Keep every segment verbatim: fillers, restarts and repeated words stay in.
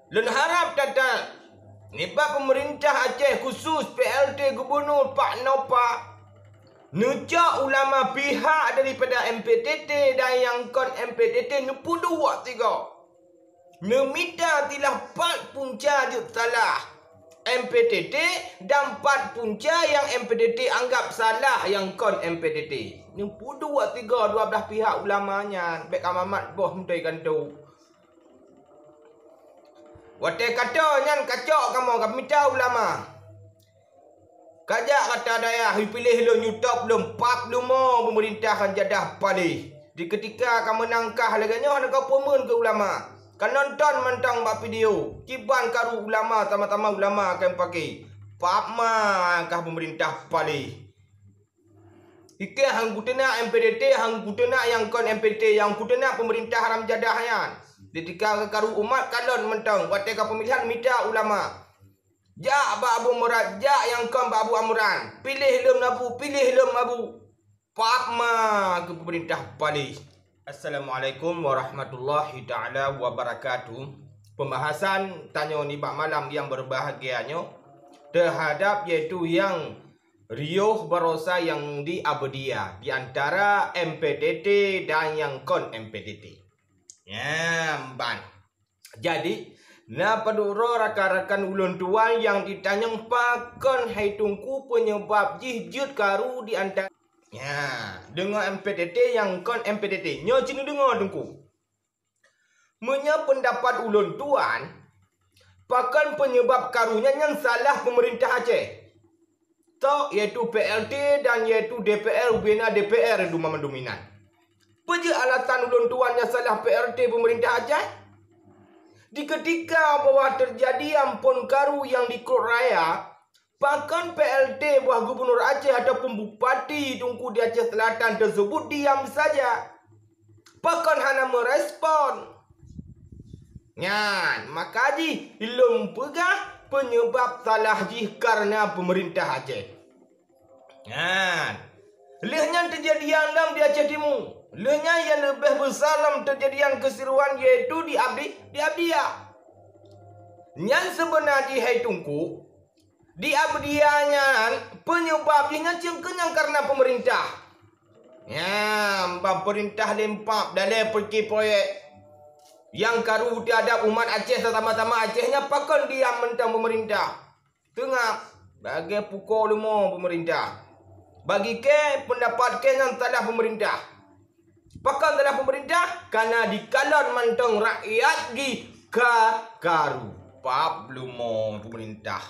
Lôn harab that-that nibak peumeurintah Aceh, khusus P L T Gubunur Pak Nopa, neucok ulama pihak daripada M P T T dan nyang kon M P T T neupeuduek sigoe. Neumita silah pat punca jeuet salah M P T T dan pat punca nyang M P T T anggab salah nyang kon M P T T. Neupeuduek sigoe dua blaih pihak ulama nyan, bék ka mamat boh meuntôi ganto. Watée ka toe nyan kacok kamoe ka mita ulama. Kajak gata dayah, piléh lôn, yue top lôn, pap leumo peumeurintah ngon jadah paléh. Di keutika ka meunang kah lagée nyoe hana kapeue meunan keu ulama. Ka nonton mantong bak video, kiban karu ulama, sama-sama ulama ka paké. Pap ma kah peumeurintah paléh. Ikée han kuteunak M P T T, han kuteunak nyang kon M P T T, nyang kuteunak peumeurintah haram jadah nyan. Di tika karu umat kalon mantong, watée ka peumilihan mita ulama. Jak bak Abu Murad, jak nyang kon bak Abu Amran. Piléh lom Abu, piléh lom Abu. Pap ma keu peumeurintah paléh. Assalamualaikum warahmatullahi taala wabarakatuh. Pembahasan tanyoe nibak malam nyang berbahagia nyoe terhadap yaitu nyang riôh barosa nyang di Abdia di antara M P T T dan nyang kon M P T T. Nyang ban. Jadi, na padub droe rakan-rakan ulôn tuan nyang jitanyong pakon hai Teungku peunyeubab jih jeuet karu di antara, ya, deungon M P T T nyang kon M P T T. Nyoe cit neudeungoe Teungku. Meunyoe peundapat ulôn tuan, pakon peunyeubab karu nyan, nyan salah peumeurintah Aceh. Tok, yaitu P L T dan yaitu D P R, ubena D P R duma mandum inan. Peue jeuet alasan ulôn tuan nyang salah P R T peumeurintah Aceh? Di keutika bahwa teujadi amphon karu nyang di Kruk Raya, pakon P L T buah gubunur Aceh ataupun bupati Teungku di Aceh Selatan teuseubut diam saja? Pakon hana meurespon? Nyan, maka jih lôn peugah peunyeubab salah jih kareuna peumeurintah Aceh. Nyan. Lheueh nyan teujadian lom di Aceh Timu. Lheueh nyan nyang leubeh beusa lom teujadian keusiruan, yaitu di Abdi, di Abdia. Nyan seubeuna jih hai Teungku, di Abdia nyan peunyeubab jih nyan cit keuh nyan kareuna peumeurintah. Nyan, ban peurintah lempap dalé peuki proyek nyang karu teuhadab umat Aceh, sama-sama Aceh nyan pakon diam mantong peumeurintah. Teungab, bagée pukoe leumo peumeurintah. Bagi kée, peundapat kée nyan salah peumeurintah. Pakon salah peumeurintah? Kareuna dikalon mantong rakyat jih ka karu. Pap leumo peumeurintah.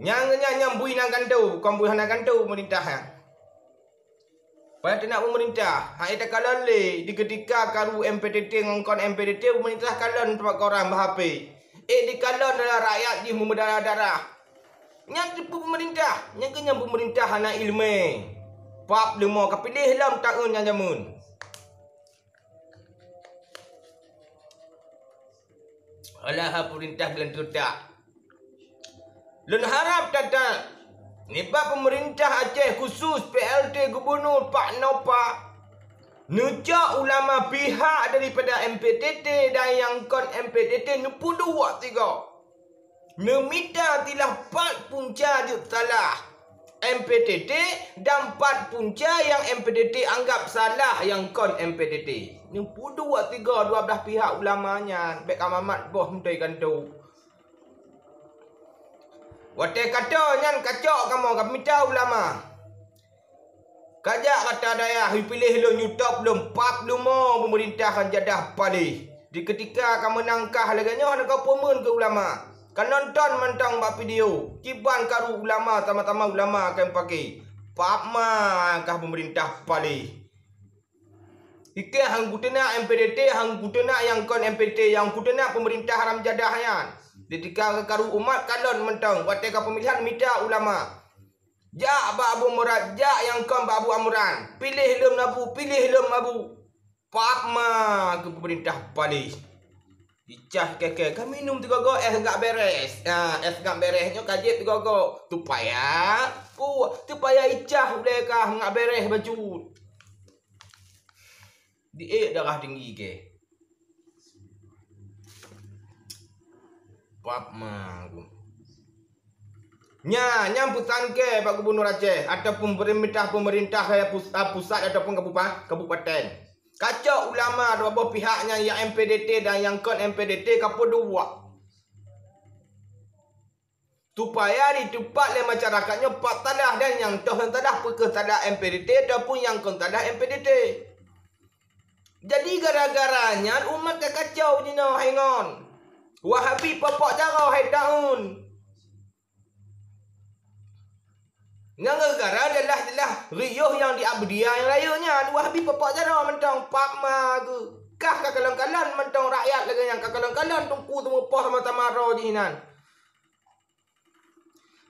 Nyang, nyang, nyang bui na ganto, kon bui hana ganto peumeurintah nyan. Padahai teunak peumeurintah, han ék takalon lé di keutika karu M P T T ngon kon M P T T, peumeurintah kalon teumpat korang bak H P. Ék dikalon adalah rakyat jih meumeudarah-darah. Nyan tipu peumeurintah, nyan keuh nyan peumeurintah hana iéleumé. Pap leumo ka piléh lom taeun nyang jameun. Alah, peumeurintah bulan teutak. Lôn harab that-that nibak peumeurintah Aceh, khusus P L T Gubunur Pak Nopa, neucok ulama pihak daripada M P T T dan nyang kon M P T T neupeuduek sigoe. Neumita silah pat punca jeuet salah M P T T dan pat punca nyang M P T T anggab salah nyang kon M P T T. Neupeuduek sigoe dua blaih pihak ulama nyan, bék ka mamat boh meuntôi ganto. Watée ka toe nyan kacok kamoe ka mita ulama. Kajak gata dayah, piléh lôn, yue top lôn, pap leumo peumeurintah ngon jadah paléh. Di keutika ka meunang kah lagée nyoe hana kapeue meunan keu ulama. Ka nonton mantong bak video, kiban karu ulama, sama-sama ulama ka paké. Pap ma kah peumeurintah paléh. Ikée han kuteunak M P T T, han kuteunak nyang kon M P T T, nyang kuteunak peumeurintah haram jadah nyan. Di tika karu umat kalon mantong, watée ka peumilihan mita ulama. Jak bak Abu Murad, jak nyang kon bak Abu Amran. Piléh lom Abu, piléh lom Abu. Pap ma keu peumeurintah paléh. Icah keke, ka minum tigogo es gak beres. Ha, es gak beres nyoe ka jieb tigogo. Tupaya, pu, tupaya icah ulée ka gak beres bacut. Diék darah tinggi ke. Pap ma geuh. Nya, nyang peusan kèe bak Gubunur Aceh ataupun peumeurintah-peumeurintah raya pus-, ah, pusat ataupun kabupa-, kabupaten. Kacok ulama dua boh pihak nyan, nyang M P D T dan nyang kon M P D T, kapeuduek. Supaya jiteupat lé masyarakat nyoe pat salah dan nyang toh nyang salah, peu kheueh salah M P D T ataupun nyang kon salah M P D T. Jadi gara-gara nyan umat ka kacau jinoe hai ngon. Wahabi pokok jaroe hai taun. Nyang gara-gara adalah, adalah riôh nyang di Abdia nyang rayeuk nyan, Wahabi pokok jaroe mantong pap ma geuh. Kah ka kalon-kalon mantong rakyat lagèe nyan, ka kalon-kalon teungku teumeupoh sama-sama droe jih nan.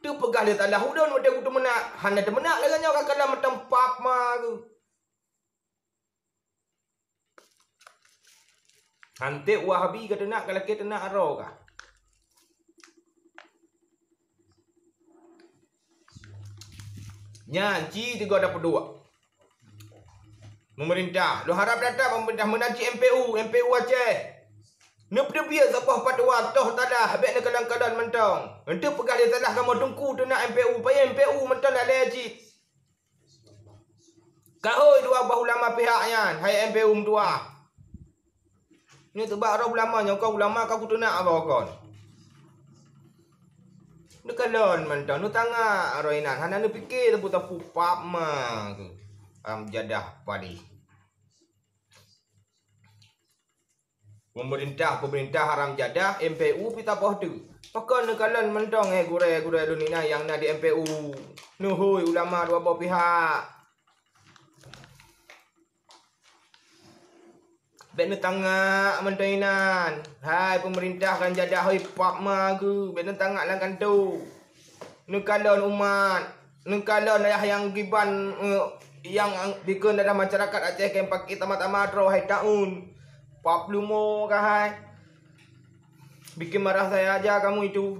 Teupeugah lé salah ulôn watèe kuteumenak, hana teumenak lagèe nyoe ka kalon mantong pap ma geuh. Hanté Wahabi ka teunak, ka lakèe teunak droe kah. Nyan ci teungoh tapeuduek. Peumeurintah, lôn harap that peumeurintah meunan cit M P U, M P U Aceh. Neupeuteubiet saboh fatwa toh salah, bèk neukalon-kalon mantong. Eunteuk peugah lé salah kamoe teungku teunak M P U, payah M P U mantong lalè cit. Kahôi dua boh ulama pihak nyan, hai M P U meutuwah. Nyoe teubak droe ulama nyoe, kon ulama ka kuteunak abah kon. Neukalon mantong, neutangak droe inan, hana neupiké sapeue-sapeue pap ma geuh. Am jadah padé. Peumeurintah, peumeurintah haram jadah, M P U pih saboh teuk. Pakon neukalon mantong, eh, gurèe-gurèe lôn inan nyang na di M P U. Neuhôi ulama dua boh pihak. Bèk neutangak mantong inan. Hai peumeurintah kan jadah, hôi pap ma geuh, bèk neutangak lam kantô. Neukalon umat, neukalon ayah nyang giban, eh, nyang bikon dalam masyarakat Aceh kèe pakè sama-sama droe hai taun. Pap leumo ka hai. Bikin marah saya aja kamu itu.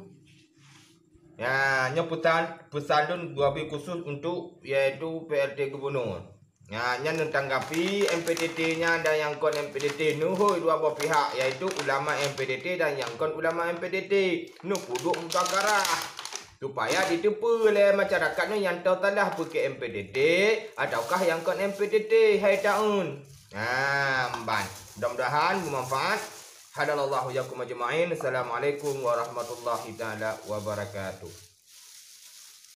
Ya, nyoe peusan, peusan lôn geubi khusus untuk yaitu P R T Gubunur. Nyan, nyan neutanggapi M P D T nyan dan nyang kon M P D T, neuhôi dua boh pihak, yaitu ulama M P D T dan nyang kon ulama M P D T, neupeuduek muzakarah supaya jiteupeue lé masyarakat nyoe nyang toh salah, peu kheueh M P D T ataukah nyang kon M P D T, hai taun. Nah, ban. Mudah-mudahan bermanfaat. Hadanallahu wa iyyakum ajma'in. Assalamualaikum warahmatullahi taala wabarakatuh.